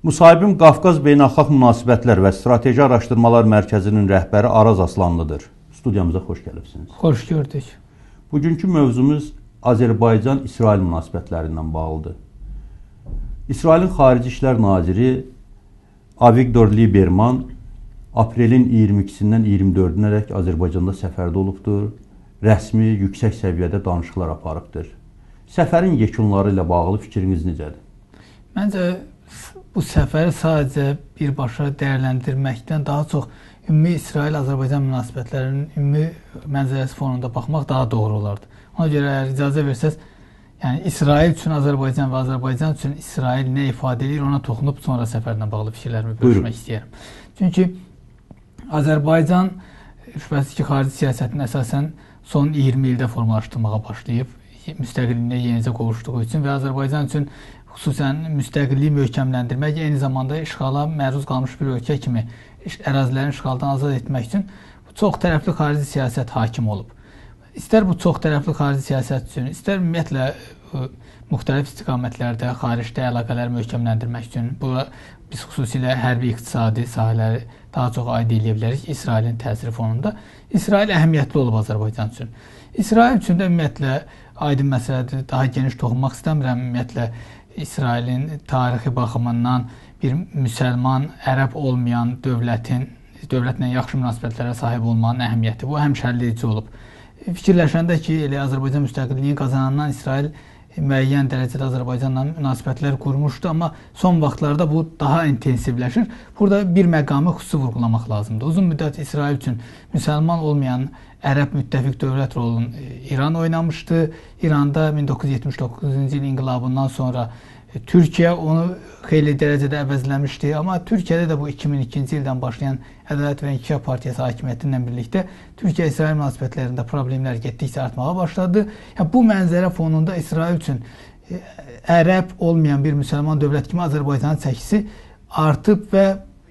Müsahibim Qafqaz Beynəlxalq Münasibətlər və Strateji Araşdırmalar Mərkəzinin rəhbəri Araz Aslanlıdır. Studiyamıza xoş gəlibsiniz. Xoş gördük. Bugünkü mövzumuz Azərbaycan-İsrail münasibətlərindən bağlıdır. İsrailin Xarici İşlər Naziri Avigdor Liberman aprelin 22-sindən 24-nədək Azərbaycanda səfərdə olubdur. Rəsmi, yüksək səviyyədə danışıqlar aparıbdır. Səfərin yekunları ilə bağlı fikriniz necədir? Məncə bu səfəri sadəcə birbaşa dəyərləndirməkdən daha çox ümumi İsrail-Azərbaycan münasibətlərinin ümumi mənzərəsi fonunda baxmaq daha doğru olardı. Ona görə əgər icazə versəz, yəni İsrail üçün Azərbaycan və Azərbaycan üçün İsrail nə ifadə edir, ona toxunub sonra səfərlə bağlı fikirlərimi bölüşmək istəyirəm. Çünki Azərbaycan şübhəsiz ki, xarici siyasətini əsasən son 20 ildə formalaşdırmağa başlayıb, müstəqilliyinə yenicə qovuşduğu üçün və Azərbaycan üçün xüsusən müstəqilliyi möhkəmləndirmək, eyni zamanda işğala məruz qalmış bir ölkə kimi ərazilərin işğaldan azad etmək üçün çox tərəfli xarici siyasət hakim olub. İstər bu çox tərəfli xarici siyasət üçün, istər ümumiyyətlə müxtəlif istiqamətlərdə xaricdə əlaqələri möhkəmləndirmək üçün, bura biz xüsusilə hərbi iqtisadi sahələri daha çox aid eləyə bilərik İsrailin təsiri fonunda. İsrail əhəmiyyətli olub Azərbaycan üçün. İsrail üçün də ümumiyyətlə aydın məsələdir, daha geniş toxunmaq istəmirəm. Ümumiyyətlə İsrailin tarixi baxımından bir müsəlman, ərəb olmayan dövlətlə yaxşı münasibətlərə sahib olmanın əhəmiyyəti bu həmişə həll olub. Fikirləşəndə ki, elə Azərbaycan müstəqilliyini qazanandan İsrail müəyyən dərəcədə Azərbaycanla münasibətlər qurmuşdu, amma son vaxtlarda bu daha intensivləşir. Burada bir məqamı xüsusi vurğulamaq lazımdır. Uzun müddət İsrail üçün müsəlman olmayan ərəb müttəfiq dövlət rolunu İran oynamışdı. İranda 1979-cu il inqilabından sonra Türkiyə onu xeyli dərəcədə əvəzləmişdi. Amma Türkiyədə də bu 2002-ci ildən başlayan Ədalət və İnkişaf Partiyası hakimiyyəti ilə birlikdə Türkiyə-İsrail münasibətlərində problemlər getdikcə artmağa başladı. Yəni, bu mənzərə fonunda İsrail üçün ərəb olmayan bir müsəlman dövlət kimi Azərbaycanın çəkisi artıb və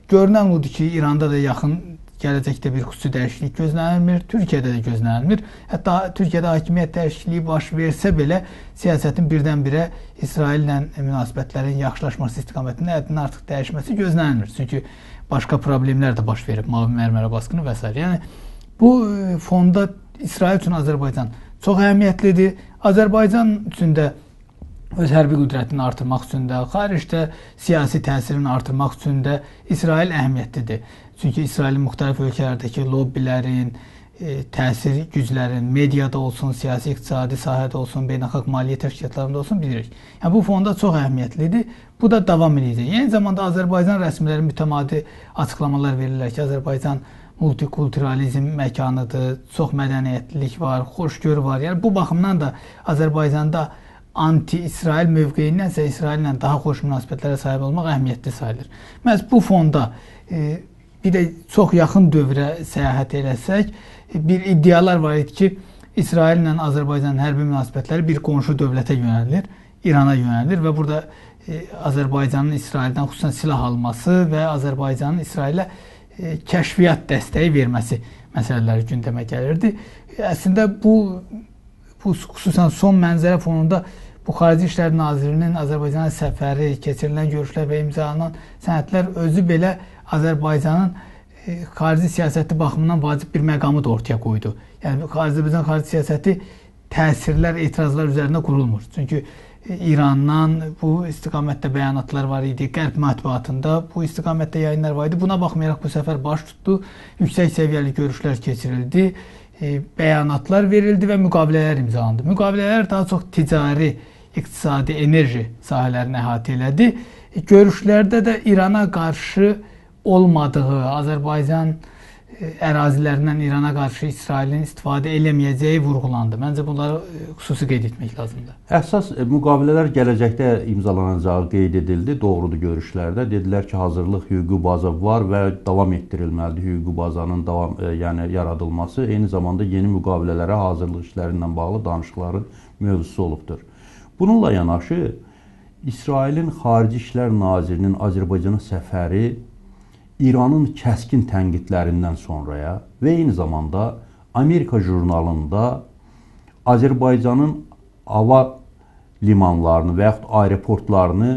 görünən odur ki, İranda da yaxın gələcəkdə bir xüsusi dəyişiklik gözlənilmir, Türkiyədə də gözlənilmir. Hətta Türkiyədə hakimiyyət dəyişikliyi baş versə belə siyasətin birdən-birə İsraillə münasibətlərin yaxşılaşması istiqamətində həddinin artıq dəyişməsi gözlənilmir. Çünki başqa problemlər də baş verib, Mavi Mərmərə basqını və s. Yəni bu fonda İsrail üçün Azərbaycan çox əhəmiyyətlidir. Azərbaycan üçün də öz hərbi qüdrətini artırmaq üçün də, xaricdə siyasi təsirini artırmaq üçün də İsrail əhəmiyyətlidir. Çünki İsrailin müxtəlif ölkələrdəki lobbilərin, təsir güclərin, mediada olsun, siyasi, iqtisadi sahədə olsun, beynəlxalq maliyyə təşkilatlarında olsun bilirik. Yəni, bu fonda çox əhəmiyyətlidir. Bu da davam edəcək. Eyni zamanda Azərbaycan rəsmiləri mütəmadi açıqlamalar verirlər ki, Azərbaycan multikulturalizm məkanıdır, çox mədəniyyətlilik var, xoşgörü var. Yəni, bu baxımdan da Azərbaycanda anti-İsrail mövqeyindənsə İsraillə daha xoş münasibətlərə sahib olmaq əhəmiyyətli sayılır. Məhz bu fonda bir də çox yaxın dövrə səyahət eləsək, bir iddialar var idi ki, İsraillə Azərbaycanın hərbi münasibətləri bir qonşu dövlətə yönəlilir, İrana yönəlilir və burada Azərbaycanın İsraildən xüsusən silah alması və Azərbaycanın İsrailə kəşfiyyat dəstəyi verməsi məsələləri gündəmə gəlirdi. Əslində bu xüsusən son mənzərə fonunda bu Xarici İşlər Nazirinin Azərbaycana səfəri, keçirilən görüşlər və imzalanan sənədlər özü belə Azərbaycanın xarici siyasəti baxımından vacib bir məqamı da ortaya qoydu. Yəni Azərbaycan xarici siyasəti təsirlər, etirazlar üzərində qurulmur. Çünki İrandan bu istiqamətdə bəyanatlar var idi, Qərb mətbuatında bu istiqamətdə yayınlar var idi. Buna baxmayaraq bu səfər baş tutdu, yüksək səviyyəli görüşlər keçirildi, bəyanatlar verildi və müqavilələr imzalandı. Müqavilələr daha çox ticari, iqtisadi, enerji sahələrini əhatə elədi. Görüşlərdə də İrana qarşı olmadığı, Azərbaycan ərazilərindən İrana qarşı İsrailin istifadə eləməyəcəyi vurğulandı. Məncə bunları xüsusi qeyd etmək lazımdır. Əsas müqavilələr gələcəkdə imzalanacağı qeyd edildi. Doğrudur görüşlərdə. Dedilər ki, hazırlıq hüquqi baza var və davam etdirilməlidir hüquqi bazanın yəni yaradılması. Eyni zamanda yeni müqavilələrə hazırlıq işləri ilə bağlı danışıqların mövzusu olubdur. Bununla yanaşı İsrailin Xarici İşlər Nazirinin Azərbaycana səfəri İranın kəskin tənqidlərindən sonraya və eyni zamanda Amerika jurnalında Azərbaycanın hava limanlarını və yaxud aeroportlarını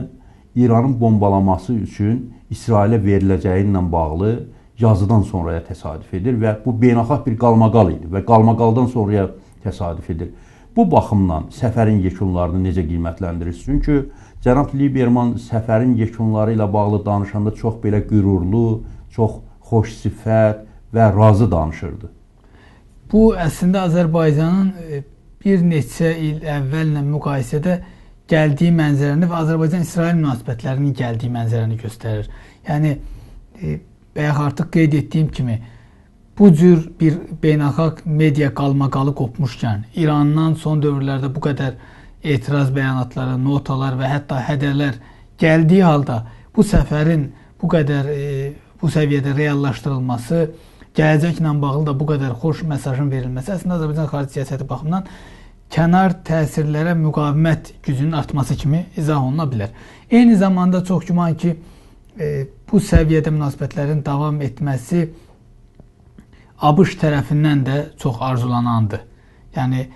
İranın bombalaması üçün İsrailə veriləcəyi ilə bağlı yazıdan sonraya təsadüf edir və bu beynəlxalq bir qalmaqal idi və qalmaqaldan sonraya təsadüf edir. Bu baxımdan səfərin yekunlarını necə qiymətləndirirsiniz? Çünki cənab Liberman səfərin yekunları ilə bağlı danışanda çox belə qürurlu, çox xoş sifət və razı danışırdı. Bu əslində Azərbaycanın bir neçə il əvvəllə müqayisədə gəldiyi mənzərəni və Azərbaycan-İsrail münasibətlərinin gəldiyi mənzərəni göstərir. Yəni, bayaq artıq qeyd etdiyim kimi, bu cür bir beynəlxalq media qalmaqalı qopmuşkən, İrandan son dövrlərdə bu qədər etiraz bəyanatları, notalar və hətta hədələr gəldiyi halda bu səfərin bu qədər bu səviyyədə reallaşdırılması, gələcəklə bağlı da bu qədər xoş mesajın verilməsi əslində Azərbaycan xarici siyasəti baxımından kənar təsirlərə müqavimət gücünün artması kimi izah oluna bilər. Eyni zamanda çox güman ki, bu səviyyədə münasibətlərin davam etməsi ABŞ tərəfindən də çox arzulanandır. Yəni,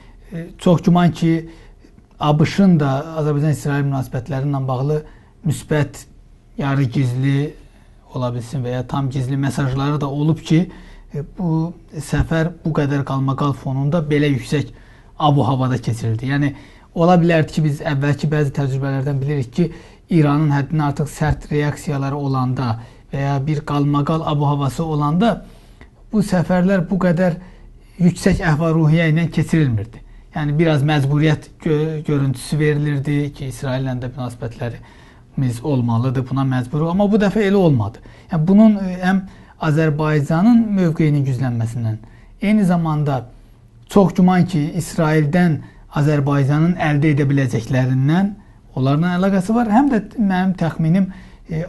çox güman ki, ABŞ-ın da Azərbaycan-İsrail münasibətləri ilə bağlı müsbət, yarı gizli ola bilsin və ya tam gizli mesajları da olub ki, bu səfər bu qədər qalmaqal fonunda belə yüksək abu-havada keçirildi. Yəni, ola bilərdi ki, biz əvvəlki bəzi təcrübələrdən bilirik ki, İranın həddindən artıq sərt reaksiyaları olanda və ya bir qalmaqal abu-havası olanda bu səfərlər bu qədər yüksək əhval-ruhiyyə ilə keçirilmirdi. Yəni, biraz məcburiyyət görüntüsü verilirdi ki, İsraillə də münasibətlərimiz olmalıdır, buna məcburuq. Amma bu dəfə elə olmadı. Yəni, bunun həm Azərbaycanın mövqeyinin güclənməsindən, eyni zamanda çox güman ki, İsraildən Azərbaycanın əldə edə biləcəklərindən onlarla əlaqəsi var. Həm də mənim təxminim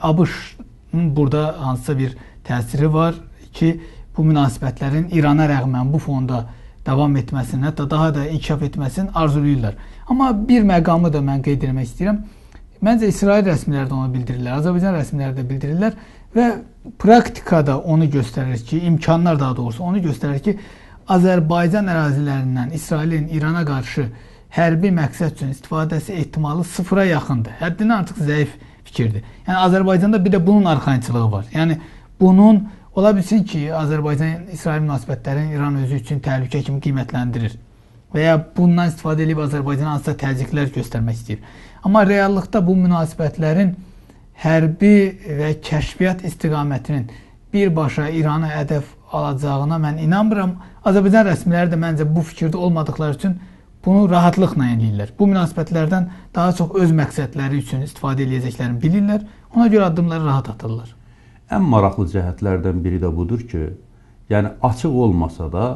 ABŞ-ın burada hansısa bir təsiri var ki, bu münasibətlərin İrana rəğmən bu fonda davam etməsini, hətta daha da inkişaf etməsini arzulayırlar. Amma bir məqamı da mən qeyd etmək istəyirəm. Məncə İsrail rəsmiləri də onu bildirirlər, Azərbaycan rəsmiləri də bildirirlər və praktikada onu göstərir ki, imkanlar daha doğrusu onu göstərir ki, Azərbaycan ərazilərindən İsrailin İrana qarşı hərbi məqsəd üçün istifadəsi ehtimalı sıfıra yaxındır. Həddindən artıq zəif fikirdir. Yəni, Azərbaycanda bir də bunun arxayınçılığı var. Yəni, bunun ola bilsin ki, Azərbaycan-İsrail münasibətlərini İran özü üçün təhlükə kimi qiymətləndirir və ya bundan istifadə edib Azərbaycana hansısa təzyiqlər göstərmək istəyir. Amma reallıqda bu münasibətlərin hərbi və kəşfiyyat istiqamətinin birbaşa İrana hədəf alacağına mən inanmıram. Azərbaycan rəsmiləri də məncə bu fikirdə olmadıqları üçün bunu rahatlıqla eləyirlər. Bu münasibətlərdən daha çox öz məqsədləri üçün istifadə eləyəcəklərini bilirlər. Ona görə addımları rahat atırlar. Ən maraqlı cəhətlərdən biri də budur ki, yəni açıq olmasa da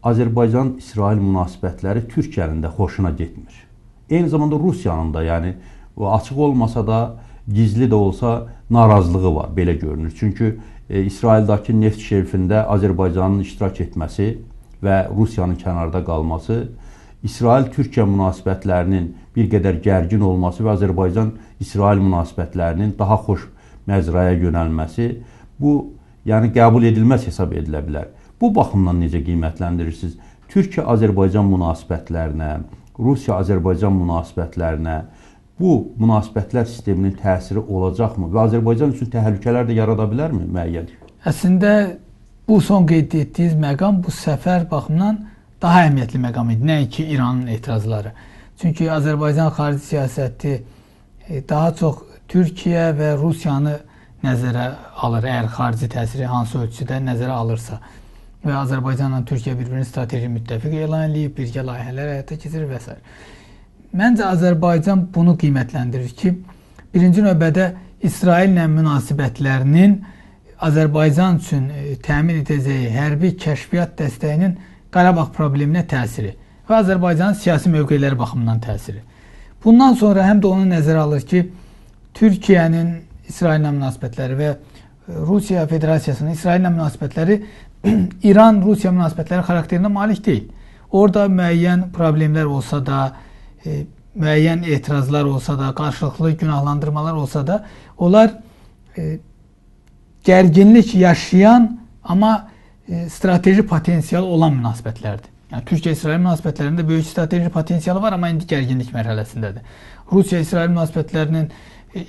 Azərbaycan-İsrail münasibətləri Türkiyənin də xoşuna getmir. Eyni zamanda Rusiyanın da, yəni açıq olmasa da, gizli də olsa narazılığı var, belə görünür. Çünki İsraildəki neft şelfində Azərbaycanın iştirak etməsi və Rusiyanın kənarda qalması, İsrail-Türkiyə münasibətlərinin bir qədər gərgin olması və Azərbaycan-İsrail münasibətlərinin daha xoş məcraya yönəlməsi, bu, yəni qəbul edilməz hesab edilə bilər. Bu baxımdan necə qiymətləndirirsiniz? Türkiyə-Azərbaycan münasibətlərinə, Rusiya-Azərbaycan münasibətlərinə bu münasibətlər sisteminin təsiri olacaqmı və Azərbaycan üçün təhlükələr də yarada bilərmi müəyyən? Əslində, bu son qeyd etdiyiniz məqam bu səfər baxımından daha əhəmiyyətli məqam idi, nəinki İranın etirazları. Çünki Azərbaycan xarici siyasəti daha çox Türkiyə və Rusiyanı nəzərə alır, əgər xarici təsiri hansı ölçüdə nəzərə alırsa. Və Azərbaycanla Türkiyə bir-birini strateji müttəfiq elan eləyib, birgə layihələr həyata keçirir və s. Məncə Azərbaycan bunu qiymətləndirir ki, birinci növbədə İsraillə münasibətlərinin Azərbaycan üçün təmin edəcəyi hərbi kəşfiyyat dəstəyinin Qarabağ probleminə təsiri və Azərbaycanın siyasi mövqeləri baxımından təsiri. Bundan sonra həm də onu nəzərə alır ki, Türkiyənin İsraillə münasibətləri və Rusiya Federasiyasının İsraillə münasibətləri İran-Rusiya münasibətləri xarakterinə malik deyil. Orada müəyyən problemlər olsa da, müəyyən etirazlar olsa da, qarşılıqlı günahlandırmalar olsa da, onlar gərginlik yaşayan, amma strateji potensial olan münasibətlərdir. Yəni, Türkiyə-İsrail münasibətlərində böyük strateji potensialı var, amma indi gərginlik mərhələsindədir. Rusiya-İsrail münasibətlərinin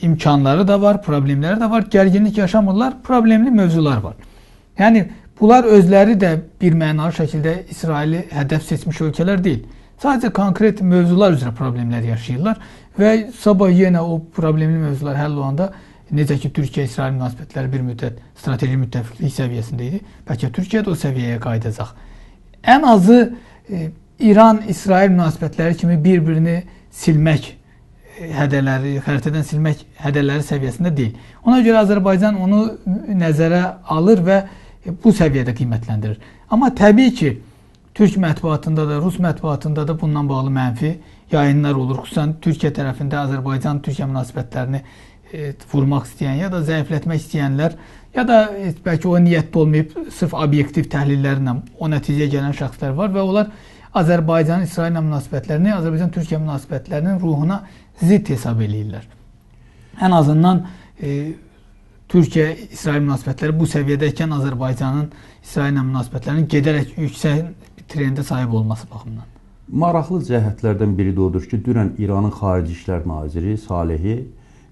imkanları da var, problemləri də var, gərginlik yaşamırlar, problemli mövzular var. Yəni, bunlar özləri də bir mənalı şəkildə İsraili hədəf seçmiş ölkələr deyil. Sadəcə konkret mövzular üzrə problemlər yaşayırlar və sabah yenə o problemli mövzular həll olanda, necə ki Türkiyə-İsrail münasibətləri bir müddət strateji müttəfiqlik səviyyəsində idi, bəlkə Türkiyə də o səviyyəyə qayıdacaq. Ən azı İran-İsrail münasibətləri kimi bir-birini silmək hədələri, xəritədən silmək hədələri səviyyəsində deyil. Ona görə Azərbaycan onu nəzərə alır və bu səviyyədə qiymətləndirir. Amma təbii ki, Türk mətbuatında da, Rus mətbuatında da bundan bağlı mənfi yayınlar olur. Xüsusən Türkiyə tərəfində Azərbaycan-Türkiyə münasibətlərini vurmaq istəyən ya da zəiflətmək istəyənlər ya da bəlkə o niyyətdə olmayıb, sırf obyektiv təhlillərlə o nəticəyə gələn şəxslər var və onlar Azərbaycanın İsraillə münasibətlərini, Azərbaycan-Türkiyə münasibətlərinin ruhuna zidd hesab eləyirlər. Ən azından Türkiyə-İsrail münasibətləri bu səviyyədəykən Azərbaycanın İsraillə münasibətlərinin gedərək yüksək trendə sahib olması baxımından. Maraqlı cəhətlərdən biri də odur ki, dünən İranın Xarici İşlər Naziri Salehi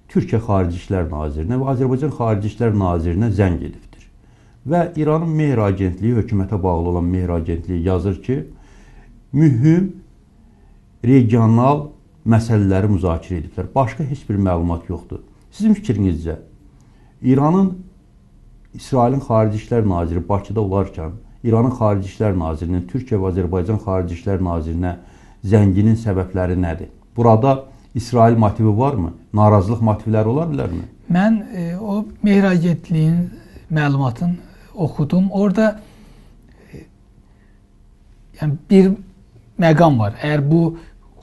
Türkiyə Xarici İşlər Nazirinə və Azərbaycan Xarici İşlər Nazirinə zəng edibdir. Və İranın Mehr Agentliyi, hökumətə bağlı olan Mehr Agentliyi yazır ki, mühüm regional məsələləri müzakirə ediblər. Başqa heç bir məlumat yoxdur. Sizin fikrinizcə, İranın İsrailin Xarici İşlər Naziri Bakıda olarkən, İranın Xarici İşlər Nazirinin Türkiyə və Azərbaycan Xarici İşlər Nazirinə zənginin səbəbləri nədir? Burada İsrail motivi varmı? Narazılıq motivləri ola bilərmi? Mən o Mehr Agentliyinin məlumatını oxudum. Orada yəni bir məqam var. Əgər bu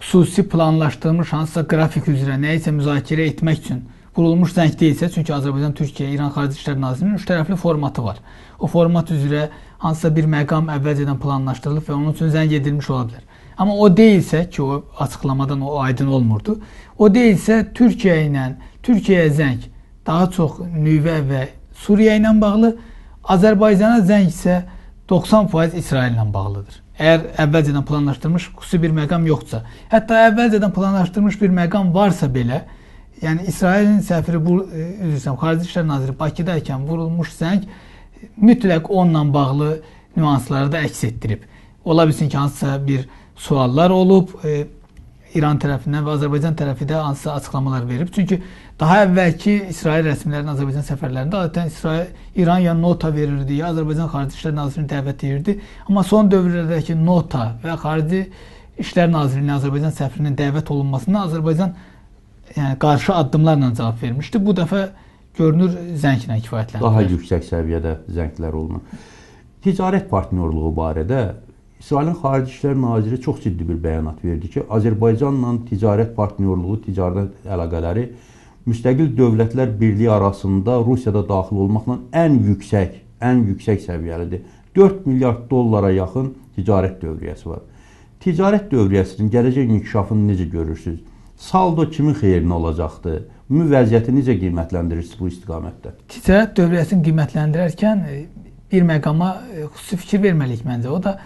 xüsusi planlaşdırılmış hansısa qrafik üzrə nəyisə müzakirə etmək üçün vurulmuş zəng deyilsə, çünki Azərbaycan, Türkiyə, İran Xarici İşlər Nazirinin üç tərəfli formatı var. O format üzrə hansısa bir məqam əvvəlcədən planlaşdırılıb və onun üçün zəng edilmiş ola bilər. Amma o deyilsə ki, o açıqlamadan o aydın olmurdu. O deyilsə Türkiyə ilə, Türkiyəyə zəng daha çox nüvə və Suriya ilə bağlı, Azərbaycana zəng isə 90% İsrail ilə bağlıdır. Əgər əvvəlcədən planlaşdırılmış xüsusi bir məqam yoxdursa, hətta əvvəlcədən planlaşdırılmış bir məqam varsa belə, yəni İsrailin səfiri, Xarici İşlər Naziri Bakıdaykən vurulmuş zəng mütləq onunla bağlı nüansları da əks etdirib. Ola bilsin ki, hansısa bir suallar olub İran tərəfindən və Azərbaycan tərəfi də hansısa açıqlamalar verib. Çünki daha əvvəlki İsrail rəsmilərinin Azərbaycan səfərlərində adətən İran ya nota verirdi, ya Azərbaycan Xarici İşlər Nazirini dəvət edirdi. Amma son dövrlərdəki nota və Xarici İşlər Nazirliyinin Azərbaycan səfirinin dəvət olunmasına Azərbaycan yəni qarşı addımlarla cavab vermişdi. Bu dəfə görünür zənglə kifayətləndilər. Daha yüksək səviyyədə zənglər olunur. Ticarət partnyorluğu barədə İsrailin Xarici İşlər Naziri çox ciddi bir bəyanat verdi ki, Azərbaycanla ticarət partnyorluğu, ticarət əlaqələri Müstəqil Dövlətlər Birliyi arasında Rusiyada daxil olmaqla ən yüksək səviyyəlidir. 4 milyard dollara yaxın ticarət dövriyyəsi var. Ticarət dövriyyəsinin gələcək inkişafını necə görürsünüz? Saldo kimin xeyrinə olacaqdır? Ümumi vəziyyəti necə qiymətləndirirsiniz bu istiqamətdə? Ticarət dövriyyəsini qiymətləndirərkən bir məqama xüsusi fikir verməliyik məncə. O da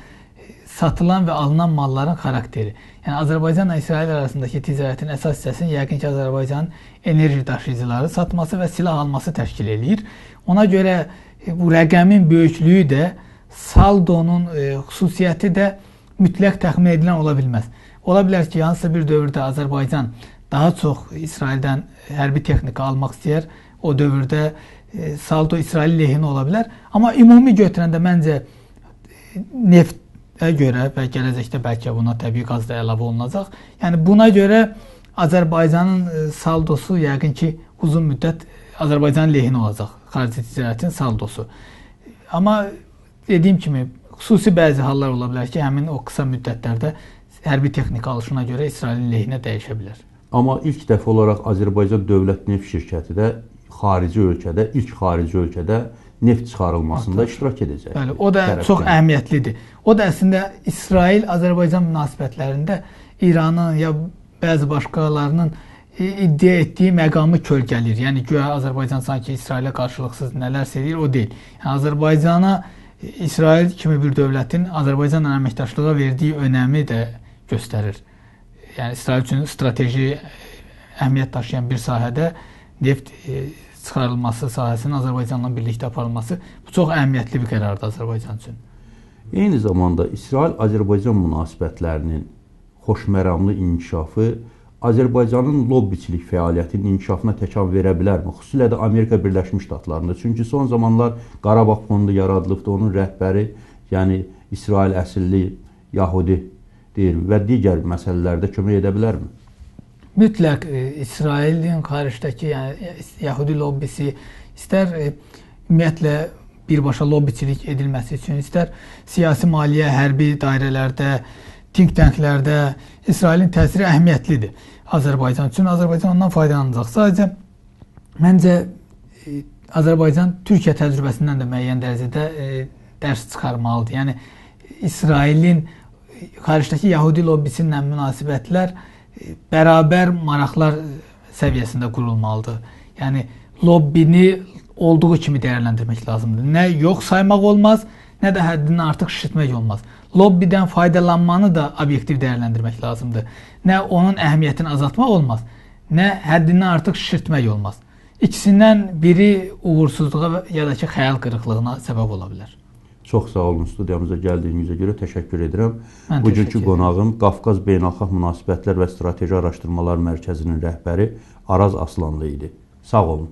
satılan və alınan malların xarakteri. Yəni Azərbaycanla İsrail arasındakı ticarətin əsas hissəsini yəqin ki, Azərbaycanın enerji daşıyıcıları satması və silah alması təşkil eləyir. Ona görə bu rəqəmin böyüklüyü də, saldonun xüsusiyyəti də mütləq təxmin edilən ola bilməz. Ola bilər ki, hansısa bir dövrdə Azərbaycan daha çox İsraildən hərbi texnika almaq istəyər. O dövrdə saldo İsrail lehinə ola bilər. Amma ümumi götürəndə məncə neftə görə və gələcəkdə bəlkə buna təbii qaz da əlavə olunacaq. Yəni buna görə Azərbaycanın saldosu yəqin ki, uzun müddət Azərbaycanın lehinə olacaq. Xarici ticarətin saldosu. Amma dediyim kimi, xüsusi bəzi hallar ola bilər ki, həmin o qısa müddətlərdə hərbi texnika alışına görə İsrailin lehinə dəyişə bilər. Amma ilk dəfə olaraq Azərbaycan Dövlət Neft Şirkəti də xarici ölkədə, ilk xarici ölkədə neft çıxarılmasında iştirak edəcək. Bəli, o da tərəfdən çox əhəmiyyətlidir. O da əslində İsrail-Azərbaycan münasibətlərində İranın ya bəzi başqalarının iddia etdiyi məqamı kölgələyir. Yəni güya Azərbaycan sanki İsrailə qarşılıqsız nələrsə eləyir, o deyil. Yəni Azərbaycana İsrail kimi bir dövlətin Azərbaycanla əməkdaşlığa verdiyi önəmi də göstərir. Yəni İsrail üçün strateji əhəmiyyət daşıyan bir sahədə neft çıxarılması sahəsinin Azərbaycanla birlikdə aparılması bu çox əhəmiyyətli bir qərardır Azərbaycan üçün. Eyni zamanda İsrail-Azərbaycan münasibətlərinin xoşməramlı inkişafı Azərbaycanın lobbiçilik fəaliyyətinin inkişafına təkan verə bilərmi? Xüsusilə də Amerika Birləşmiş Ştatlarında. Çünki son zamanlar Qarabağ fondu yaradılıbdır, onun rəhbəri, yəni İsrail əsilli Yahudi deyir və digər məsələlərdə kömək edə bilərmi? Mütləq İsrailin xaricdəki, yəni Yahudi lobbisi istər ümumiyyətlə birbaşa lobbiçilik edilməsi üçün, istər siyasi, maliyyə, hərbi dairələrdə, think tanklərdə İsrailin təsiri əhəmiyyətlidir Azərbaycan üçün. Azərbaycan ondan faydalanacaq. Sadəcə məncə Azərbaycan Türkiyə təcrübəsindən də müəyyən dərəcədə dərs çıxarmalıdır. Yəni İsrailin xaricdəki Yahudi lobbisi ilə münasibətlər bərabər maraqlar səviyyəsində qurulmalıdır. Yəni lobbini olduğu kimi dəyərləndirmək lazımdır. Nə yox saymaq olmaz, nə də həddindən artıq şişirtmək olmaz. Lobbidən faydalanmanı da obyektiv dəyərləndirmək lazımdır. Nə onun əhəmiyyətini azaltmaq olmaz, nə həddindən artıq şişirtmək olmaz. İkisindən biri uğursuzluğa ya da ki, xəyal qırıqlığına səbəb ola bilər. Çox sağ olun, studiyamıza gəldiyinizə görə təşəkkür edirəm. Bugünkü qonağım Qafqaz Beynəlxalq Münasibətlər və Strateji Araşdırmalar Mərkəzinin rəhbəri Araz Aslanlı idi. Sağ olun.